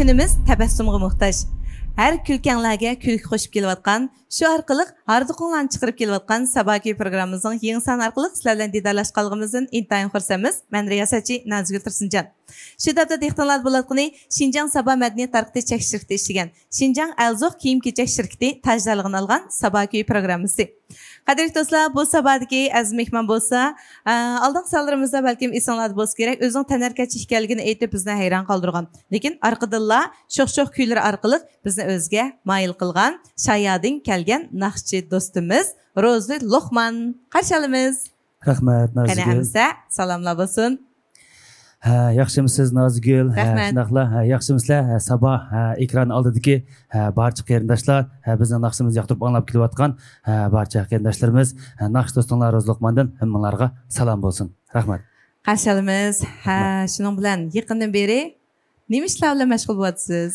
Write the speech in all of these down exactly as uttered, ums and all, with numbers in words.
كۈنىمىز تەبەسسۇمغا موھتاج. ھەر كۈلكەڭلەرگە كۈلكە قوشۇپ كېلىۋاتقان، شۇ ئارقىلىق ھاردۇقۇڭلارنى چىقىرىپ كېلىۋاتقان سابا كۈيى پروگراممىمىزنىڭ يېڭى سانى ئارقىلىق سىلەر بىلەن دىدارلاشقانلىقىمىزدىن ئىنتايىن خۇرسەنمىز. مەن رىياسەتچى نازىگۈل تۇرسۇنجان. شۇ دەپتە دىققىتىڭلاردا بولۇۋاتقىنى شىنجاڭ سابا مەدەنىيەت تارقىتىش چەكلىك شىركىتى ئىشلىگەن شىنجاڭ ئەلزوق كىيىم-كېچەك شىركىتى تاجدارلىقىنى ئالغان سابا كۈيى پروگراممىسى. قەدىرلىك دوستلار، بۇ سابادىكى ئەزىز مېھمان بولسا، ئە، ئالدىنقى سانلىرىمىزدا بەلكىم ئېسىڭلاردا بولسا كېرەك، ئۆزىنىڭ تەنھەرىكەتچى ئىكەنلىكىنى ئېيتىپ، بىزنى ھەيران قالدۇرغان. لېكىن ئارقىدىنلا شوخ-شوخ كۈيلىرى ئارقىلىق بىزنى ئۆزىگە مايىل قىلغان شايادىن كەلگەن ناخشىچى دوستىمىز روزى لوقمان. قارشى ئالىمىز. رەھمەت، قېنى نازىگۈل. ھەممىسى سالاملار بولسۇن. ھە، ياخشىمۇسىز نازىگۈل؟ ھە، رەھمەت. شۇنداقلا، ھە، ياخشىمۇسىلەر؟ ھە، سابا، ھە، ئېكران ئالدىدىكى، ھە، بارچە قېرىنداشلار، ھە، بىزنىڭ ناخشىمىزنى ياقتۇرۇپ ئاڭلاپ كېلىۋاتقان، ھە، بارچە قېرىنداشلىرىمىز، ھە، ناخشا دوستۇڭلار روزى لوقماندىن ھەممىڭلارغا سالام بولسۇن. رەھمەت. قارشى ئالىمىز. ھە، رەھمەت. شۇنىڭ بىلەن يېقىندىن بېرى نېمە ئىشلار بىلەن مەشغۇل بولۇۋاتىسىز؟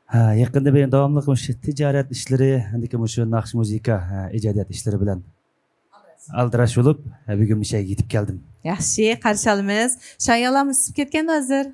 ھە، يېقىندا بېرى داۋاملىق مۇشۇ تىجارەت ئىشلىرى، ئاندىن كېيىن مۇشۇ ناخشا، مۇزىكا، ھە، ئىجادىيەت ئىشلىرى بىلەن ئالدىراش بولۇپ، ھە، بۈگۈن مۇشۇ يەرگە يېتىپ كەلدىم. ياخشى، قارشى ئالىمىز. شايالام ئىسسىپ كەتكەندۇ ھازىر؟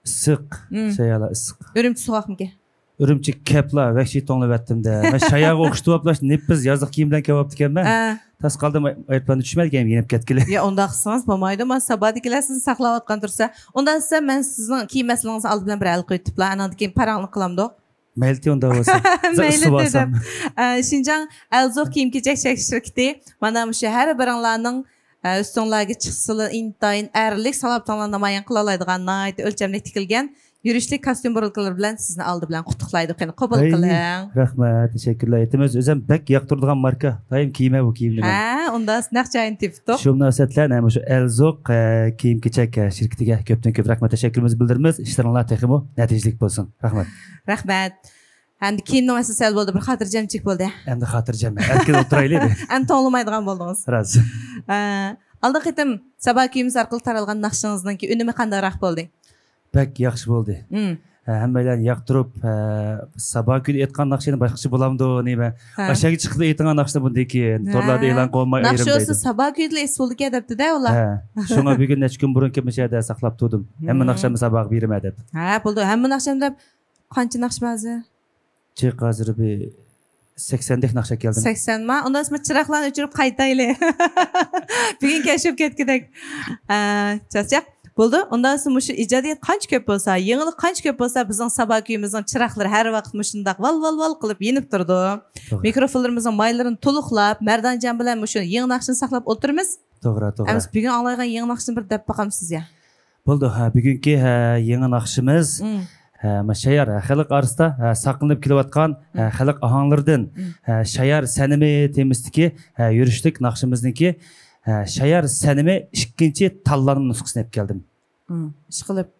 ئىسسىق. مم. شايالا ئىسسىق. ئۈرۈمچى سوغۇقمىكەن؟ ئۈرۈمچى كەپلا ۋەھشىي توڭلىۋەتتىم-دە. مەن شاياغا ئوخشىتىۋاپلا نېپىز يازلىق كىيىم بىلەن كېلىۋاپتىكەنمەن. ھە. تاس قالدىم، ئايروپىلاندا چۈشمەيدىكەن، يېنىپ كەتكىلى. يا، ئۇنداق قىلسىڭىز بولمايدۇ، مانا سابادىكىلەر سىزنى ساقلاۋاتقان تۇرسا. ئۇنداق دېسە، مەن سىزنىڭ كىيىم مەسىلىڭىزنى ئالدى بىلەن بىر ھەل قىلىۋېتىپلا، ئاناندىن كېيىن پاراڭلىق قىلامدۇق. مەيلى، ئۇنداق بولسا. مەيلى، ئىسسىۋالسام. دېدىم. ئە، شىنجاڭ ئەلزوق كىيىم-كېچەك چەكلىك شىركىتى، مانا مۇشۇ ھەر بىرىڭلارنىڭ، ئە، ئۈستۈڭلارگە چىقسىلا، ئىنتايىن ئەرلىك سالاپىتىڭلارنى نامايان قىلالايدىغان ناھايىتى ئۆلچەملىك تىكىلگەن يۈرۈشلۈك كاستيۇم بۇرۇلكىلىرى بىلەن سىزنى ئالدى بىلەن قۇتلۇقلايدۇ. قېنى، قوبۇل قىلىڭ. رەھمەت، تەشەككۈرلەر ئېيتىمىز. ئۆزۈم بەك ياقتۇرىدىغان ماركا. دائىم كىيىمەن بۇ كىيىمنى مەن. ھە، ئۇنداق نەق جايىنى تېپىپتۇق. شۇ مۇناسىۋەت بىلەن، ھە، مۇشۇ ئەلزوق، ئە، كىيىم-كېچەك، ئە، شىركىتىگە كۆپتىن كۆپ رەھمەت، تەشەككۈرىمىزنى بىلدۈرىمىز. ئىشلىرىڭلار تېخىمۇ نەتىجىلىك بولسۇن. رەھمەت. رەھمەت. ئەمدى كىيىمنىڭ مەسىلىسى ھەل بولدى، بىر خاتىرجەمچىلىك بولدى. ئەمدى خاتىرجەم، ئەركىن ئولتۇرايلى. ئەمدى توڭلىمايدىغان بولدىڭىز. راست. ئە، ئالدىنقى قېتىم سابا كۈيىمىز ئارقىلىق تارالغان ناخشىڭىزنىڭكى ئۈنۈمى قانداقراق بولدى؟ بەك ياخشى بولدى. مم. ھە، ھەممەيلەن ياقتۇرۇپ، ھە، سابا كۈيىدە ئېيتقان ناخشىنى باشقىچە بولامدۇ، نېمە؟ ھە. ئاشەگە چىقىپ ئېيتىڭا ناخشىنى بۇندىن كېيىن. ھە. تورلاردا ئېلان قىلماي ئايرىم دەيدۇ. ناخشا بولسا سابا كۈيىدىلا ئېيتسا بولىدىكەن دەپتۇ-دە ئۇلار. ھە. شۇڭا بۈگۈن نەچچە كۈن بۇرۇن كېلىپ مۇشۇ يەردە ساقلاپ تۇردۇم. ھەممە مم. ناخشامنى ساباغا بېرىمەن دەپ. ھە، بولدى. ھەممە ناخشامنى دەپ قانچە ناخشا بار ھازىر؟ جىق ھازىر بىر سەكسەندەك ناخشا كەلدىم. سەكسەنما؟ ئۇنداق بولسا چىراغلارنى ئۆچۈرۈپ قايتايلى. بۈگۈن كەچ بولۇپ كەتكۈدەك. ئە، چاچاق. بولدى. ئۇنداق بولسا مۇشۇ ئىجادىيەت قانچە كۆپ بولسا، يېڭىلىق قانچە كۆپ بولسا، بىزنىڭ سابا كۈيىمىزنىڭ چىراغلىرى ھەر ۋاقىت مۇشۇنداق ۋال، ۋال، ۋال قىلىپ يېنىپ تۇرىدۇ. توغرا. مىكروفونلىرىمىزنىڭ مايلىرىنى تولۇقلاپ، مەردانجان بىلەن مۇشۇ يېڭى ناخشىنى ساقلاپ ئولتۇرىمىز. توغرا، توغرا. ئەمىسە بۈگۈن ئاڭلايدىغان يېڭى ناخشىنى بىر دەپ باقامسىز يا؟ بولدى، ھە، بۈگۈنكى، ھە، يېڭى ناخشىمىز، مم. ھە، ما شايار، ھە، خەلق ئارىسىدا، ھە، ساقلىنىپ كېلىۋاتقان، ھە، مم. خەلق ئاھاڭلىرىدىن، مم. ھە، شايار سەنىمى تېمىسىدىكى، ھە، يۈرۈشلۈك ناخشىمىزنىڭكى، ھە، شايار سەنىمى ئىككىنچى تاللانما نۇسخىسىنى ئېلىپ كەلدىم. مم. ئىشقىلىپ،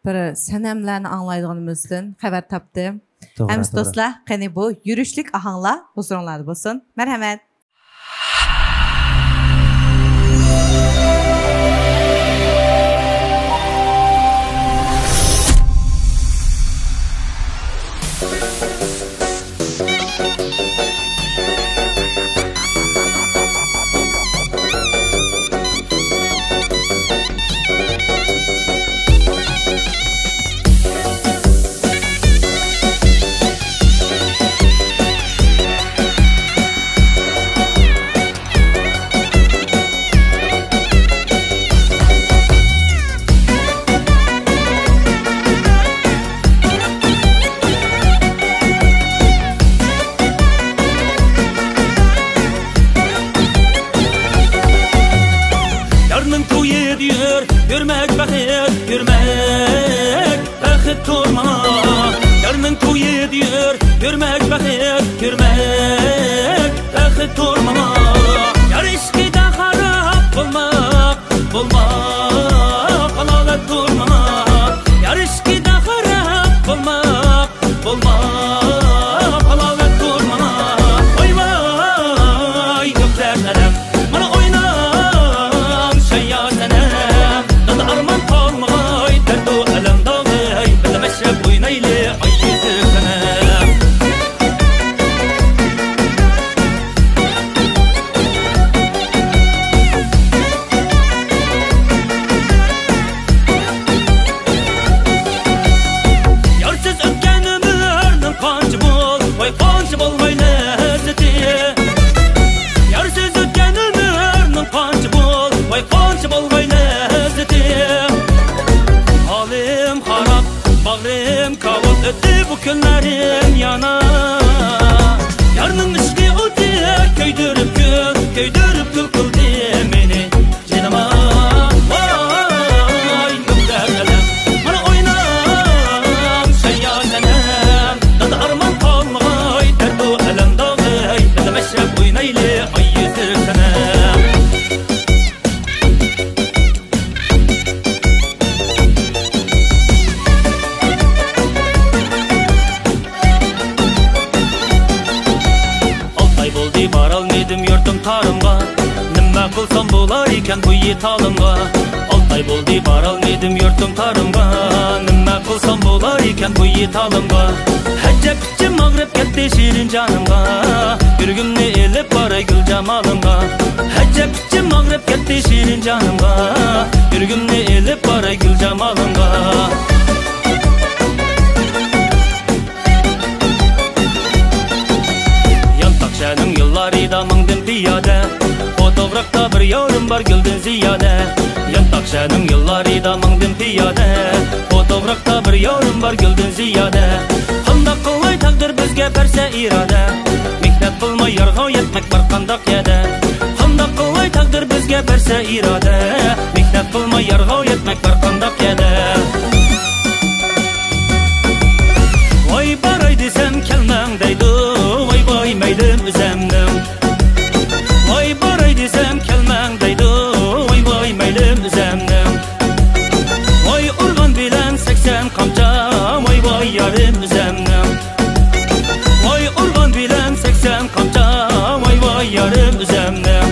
بىر سەنەملەرنى ئاڭلايدىغىنىمىزدىن خەۋەر تاپتىم. توغرا، ئەمىسە توغرا. دوستلار، قېنى بۇ يۈرۈشلۈك ئاھاڭلار ھۇزۇرۇڭلاردا بولسۇن. مەرھەمەت. يارنىڭ تويىدا يۈر، يۈرمەك بەخت، يۈرمەك بەخت تۇرما. يارنىڭ تويىدا يۈر، يۈرمەك بەخت، يۈرمەك بەخت تۇرما. يار ئىشقىدا خاراب بولماق، بولماق ھالاۋەت تۇرما. يار ئىشقىدا خاراب بولماق، بولماق ھالاۋەت تۇرما. ۋاي ۋاي كۆكلەر ئەلەم، مانا ئويناڭ شايا سەنەم. دادا ئارمان قالمىغاي، دەردۇ ئەلەم داغاي، بىللە مەشرەپ ئوينايلى ئاي يېزىپ سەنەم. يارسىز ئالتە ئاي بولدى بارالمىدىم يۇرتۇم تارىمغا. نېمە قىلسام بولار ئىكەن بۇ يېتالىمغا؟ ئالتە ئاي بولدى بارالمىدىم يۇرتۇم تارىمغا. نېمە قىلسام بولار ئىكەن بۇ يېتالىمغا؟ ئەجەب ئىچىم ئاغرىپ كەتتى شېرىن جانىمغا. يۈرىكىمنى ئېلىپ باراي گۈل جامالىڭغا. ئەجەب ئىچىم ئاغرىپ كەتتى شېرىن جانىمغا. يۈرىكىمنى ئېلىپ باراي گۈل جامالىڭغا. يانتاق شەھەرنىڭ يوللىرىدا ماڭدىم پىيادە. ئۇ توغراقتا بىر يارىم بار گۈلدىن زىيادە. يانتاق شەھەرنىڭ يوللىرىدا ماڭدىم پىيادە. ئۇ توغراقتا بىر يارىم بار گۈلدىن زىيادە. قانداق قىلاي تەقدىر بىزگە بەرسە ئىرادە. مېھنەت قىلماي يارغا يەتمەك بار قانداق يەردە؟ قانداق قىلاي تەقدىر بىزگە بەرسە ئىرادە. مېھنەت قىلماي يارغا يەتمەك بار قانداق يەردە؟ ۋاي باراي دېسەم كەلمەڭ دەيدۇ، ۋاي ۋاي مەيلىم ئۆزەمنىڭ. ۋاي باراي دېسەم كەلمەڭ دەيدۇ، ۋاي ۋاي مەيلىم ئۆزەمنىڭ. ۋاي ئۇرغان بىلەن سەكسەن قامچا، ۋاي ۋاي يارىم ئۆزەمنىڭ. ۋاي ئۇرغان بىلەن سەكسەن قامچا، ۋاي ۋاي يارىم ئۆزەمنىڭ.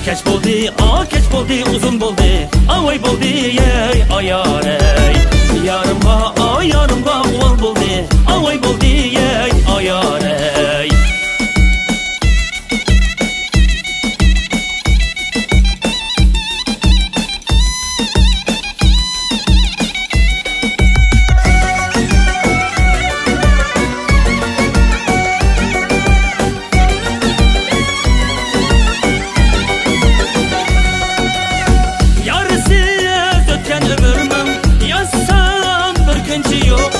كەچ بولدى، ئا، كەچ بولدى، ئۇزۇن بولدى، ئاۋاي بولدى، يەي، ئايارەي. يارىمغا، ئا، يارىمغا ئۇۋال بولدى، ئاۋاي بولدى، يەي، ئايارەي. يارىسىز ئۆتكەن ئۆمۈرنىڭ، يازسام بىر كۈنچى يوق،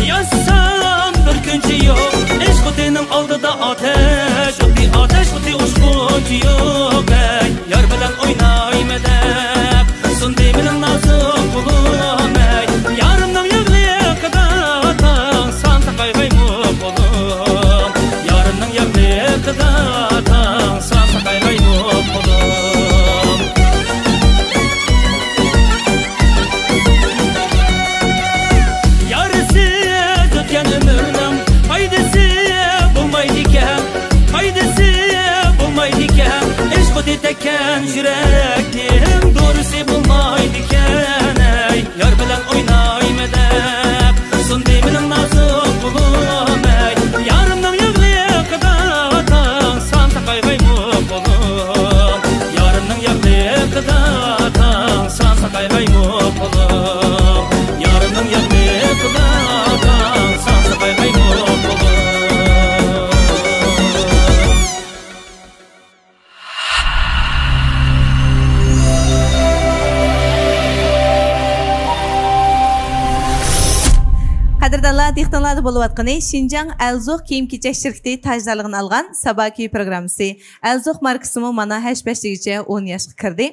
يازسام بىر كۈنچى يوق. ئىشق ئوتىنىڭ ئالدىدا ئاتەش، ئوتى ئاتەش، ئوتى ئۇچقۇچى يوق، ئەي. يار بىلەن ئوينايمەن دەپ، سۇندى مېنىڭ نازۇك قولۇم، ئەي. يارىمنىڭ ياغلىقىدا تاڭسام تاقايغايمۇ قولۇم. يارىمنىڭ ياغلىقىدا تاڭسام تاقايغايمۇ قولۇم. يارىسىز ئۆتكەن ئۆمۈرنىڭ پايدىسى بولمايدىكەن، پايدىسى بولمايدىكەن. ئىشق ئوتى تەگكەن يۈرەكنىڭ دورىسى بولمايدىكەن، ئەي. يار بىلەن ئوينايمەن دەپ، سۇندى مېنىڭ نازۇك قولۇم، ئەي. يارىمنىڭ ياغلىقىدا تاڭسام تاقايغايمۇ قولۇم. يارىمنىڭ ياغلىقىدا تاڭسام تاقايغايمۇ قولۇم. يارىمنىڭ ياغلىقىدا تاڭسام تاقايغايمۇ قولۇم. قەدىردانلار، دىققىتىڭلاردا بولۇۋاتقىنى شىنجاڭ ئەلزوق كىيىم-كېچەك شىركىتى تاجدارلىقىنى ئالغان سابا كۈيى پروگراممىسى. ئەلزوق ماركىسىمۇ مانا ھەش بەش دېگۈچە ئون ياشقا كىردى.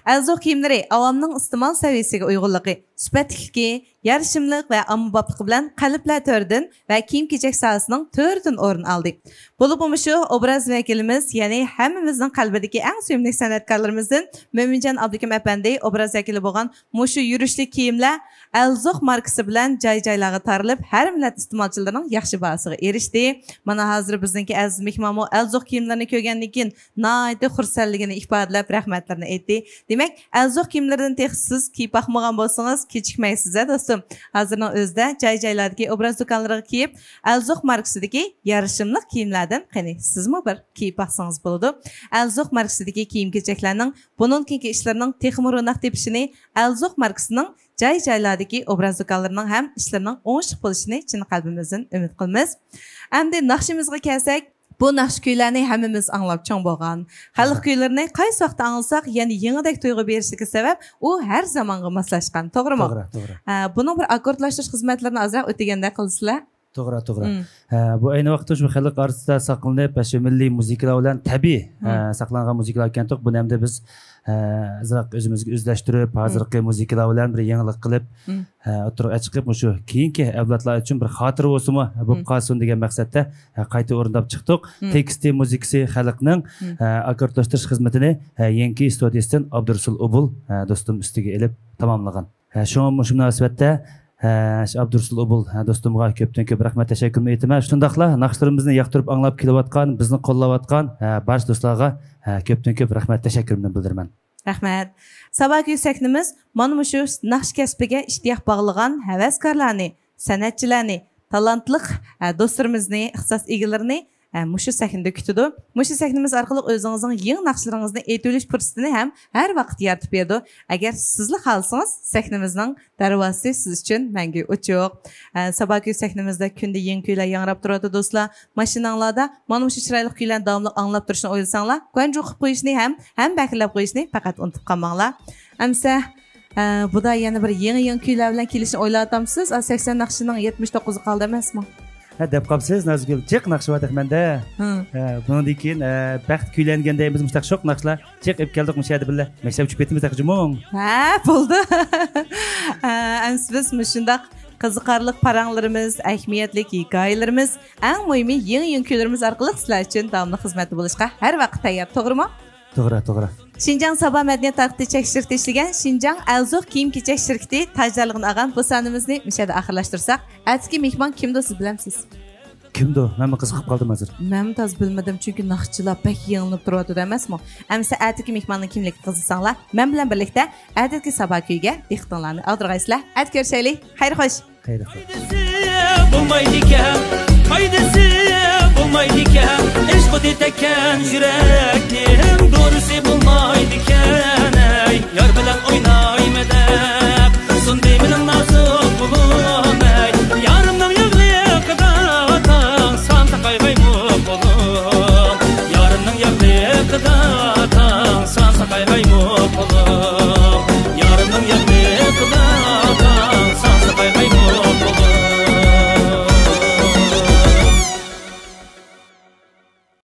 ئەلزوق كىيىملىرى ئاۋامنىڭ ئىستېمال سەۋىيەسىگە ئۇيغۇنلۇقى، سۈپەتلىكلىكى، يارىشىملىق ۋە ئاممىبابلىقى بىلەن قەلبلەر تۆرىدىن ۋە كىيىم-كېچەك ساھەسىنىڭ تۆرىدىن ئورۇن ئالدى. بولۇپمۇ مۇشۇ ئوبراز ۋەكىلىمىز، يەنى ھەممىمىزنىڭ قەلبىدىكى ئەڭ سۆيۈملۈك سەنئەتكارلىرىمىزدىن مۆمىنجان ئابلىكىم ئەپەندى ئوبراز ۋەكىلى بولغان مۇشۇ يۈرۈشلۈك كىيىملەر ئەلزوق ماركىسى بىلەن جاي-جايلارغا تارىلىپ، ھەر مىللەت ئىستېمالچىلىرىنىڭ ياخشى باھاسىغا ئېرىشتى. مانا ھازىر بىزنىڭكى ئەزىز مېھمانمۇ ئەلزوق كىيىملىرىنى كۆرگەندىن كېيىن ناھايىتى خۇرسەنلىكىنى ئىپادىلەپ، رەھمەتلىرىنى ئېيتتى. دېمەك، ئەلزوق كىيىملىرىدىن تېخى سىز كىيىپ باقمىغان بولسىڭىز، كېچىكمەيسىز ھە دوستۇم. ھازىرنىڭ ئۆزىدە جاي-جايلاردىكى ئوبراز دۇكانلىرىغا كىيىپ، ئەلزوق ماركىسىدىكى يارىشىملىق كىيىملەردىن قېنى سىزمۇ بىر كىيىپ باقسىڭىز بولىدۇ. ئەلزوق ماركىسىدىكى كىيىم-كېچەكلەرنىڭ بۇنىڭدىن كېيىنكى ئىشلىرىنىڭ تېخىمۇ روناق تېپىشىنى ئەلزوق ماركىسىنىڭ جاي-جايلاردىكى ئوبراز دۇكانلىرىنىڭ ھەم ئىشلىرىنىڭ ئوڭۇشلۇق بولۇشىنى چىن قەلبىمىزدىن ئۈمىد قىلىمىز. ئەمدى ناخشىمىزغا كەلسەك، بۇ ناخشا كۈيلەرنى ھەممىمىز ئاڭلاپ چوڭ بولغان. خەلق كۈيلىرىنى قايسى ۋاقىتتا ئاڭلىساق، يەنە يېڭىدەك تۇيغۇ بېرىشىدىكى سەۋەب، ئۇ ھەر زامانغا ماسلاشقان، توغرىمۇ؟ توغرا، توغرا. ئە، بۇنىڭ بىر ئاككوردلاشتۇرۇش خىزمەتلىرىنى ئازراق ئۆتۈگەندەك قىلىسىلەر. توغرا، توغرا. مم. ھە، بۇ ئەينى ۋاقىتتا شۇ خەلق ئارىسىدا ساقلىنىپ، شۇ مىللىي مۇزىكىلار بىلەن تەبىئىي، مم. ھە، ساقلانغان مۇزىكىلار ئىكەنتۇق. بۇنى ئەمدى بىز، ھە، ئازراق ئۆزىمىزگە ئۆزلەشتۈرۈپ، مم. ھازىرقى مۇزىكىلار بىلەن بىر يېڭىلىق قىلىپ، مم. ھە، ئوتتۇرىغا چىقىپ، مۇشۇ كېيىنكى ئەۋلادلار ئۈچۈن بىر خاتىرە بولسىمۇ بولۇپ مم. قالسۇن دېگەن مەقسەتتە، ھە، قايتا ئورۇنداپ چىقتۇق. مم. تېكىستى، مۇزىكىسى خەلقنىڭ، مم. ھە، ئاككوردلاشتۇرۇش خىزمىتىنى، ھە، يېڭىكى ستۇدىيىسىدىن ئابدۇرۇسۇل ئوبۇل، ھە، دوستۇم ئۈستىگە ئېلىپ تاماملىغان. ھە، شۇڭا مۇشۇ مۇناسىۋەتتە، ھە، شۇ ئابدۇرۇسۇل ئوبۇل، ھە، دوستۇمغا كۆپتىن كۆپ رەھمەت، تەشەككۈرۈمنى ئېيتىمەن. شۇنداقلا ناخشىلىرىمىزنى ياقتۇرۇپ ئاڭلاپ كېلىۋاتقان، بىزنى قوللاۋاتقان، ھە، بارچە دوستلارغا، ھە، كۆپتىن كۆپ رەھمەت، تەشەككۈرۈمنى بىلدۈرىمەن. رەھمەت. سابا كۈيى سەھنىمىز مانا مۇشۇ ناخشا كەسپىگە ئىشتىياق باغلىغان ھەۋەسكارلارنى، سەنئەتچىلەرنى، تالانتلىق، ھە، دوستلىرىمىزنى، ئىختىساس ئىگىلىرىنى، ھە، مۇشۇ سەھنىدە كۈتىدۇ. مۇشۇ سەھنىمىز ئارقىلىق ئۆزىڭىزنىڭ يېڭى ناخشىلىرىڭىزنى ئېيتىۋېلىش پۇرسىتىنى ھەم ھەر ۋاقىت يارىتىپ بېرىدۇ. ئەگەر سىزلا خالىسىڭىز، سەھنىمىزنىڭ دەرۋازىسى سىز ئۈچۈن مەڭگۈ ئوچۇق. ھە، سابا كۈيى سەھنىمىزدە كۈندە يېڭى كۈيلەر ياڭراپ تۇرۇۋاتىدۇ دوستلار. ماشىناڭلاردا مانا مۇشۇ چىرايلىق كۈيلەرنى داۋاملىق ئاڭلاپ تۇرۇشنى ئويلىساڭلار، گۇەنجۇ قىلىپ قويۇشنى ھەم، ھەم بەكرىلەپ قويۇشنى پەقەت ئۇنتۇپ قالماڭلار. ئەمسە، ئە، بۇدا يەنە بىر يېڭى، يېڭى كۈيلەر بىلەن كېلىشنى ئويلاۋاتامسىز؟ ئا، سەكسەن ناخشىنىڭ يەتمىش توققۇزى قالدى ئەمەسمۇ؟ ھە، دەپ قاپسىز، نازگۈل. جىق ناخشا بار تېخى مەندە. ھە. ھە، بۇنىڭدىن كېيىن، ئە، بەخت كۈيلەنگەندە بىز مۇشۇنداق شوق ناخشىلار جىق ئېلىپ كەلدۇق، مۇشۇ يەردە بىللە مەكتەپكە چۈشۈپ كېتىمىز تېخى جۇمۇ. ھە، بولدى. ئە، ئەمسە بىز مۇشۇنداق قىزىقارلىق پاراڭلىرىمىز، ئەھمىيەتلىك ھېكايىلىرىمىز، ئەڭ مۇھىمى يېڭى، يېڭى كۈيلىرىمىز ئارقىلىق سىلەر ئۈچۈن داۋاملىق خىزمەتتە بولۇشقا ھەر ۋاقىت تەييار، توغرىمۇ؟ توغرا، توغرا. شىنجاڭ سابا مەدەنىيەت تارقىتىش چەكلىك شىركىتى ئىشلىگەن شىنجاڭ ئەلزوق كىيىم كېچەك شىركىتى تاجدارلىقىنى ئالغان بۇ سانىمىزنى مۇشۇ يەردە ئاخىرلاشتۇرساق، ئەتىكى مېھمان كىمدۇ، سىز بىلەمسىز؟ كىمدۇ؟ مەنمۇ قىزىقىپ قالدىم ھازىر. مەنمۇ تازا بىلمىدىم، چۈنكى ناخشىچىلار بەك يېڭىلىنىپ تۇرۇۋاتىدۇ ئەمەسمۇ؟ ئەمسە ئەتىكى مېھماننىڭ كىملىكىنى قىزىقساڭلار، مەن بىلەن بىرلىكتە ئەتىكى سابا كۈيىگە دىققىتىڭلارنى ئاغدۇرغايسىلەر. ئەتە كۆرۈشەيلى. خەير خوش. خەير خوش. بولمايدىكەن، پايدىسى بولمايدىكەن، ئىشقا تېتەككەن يۈرەك.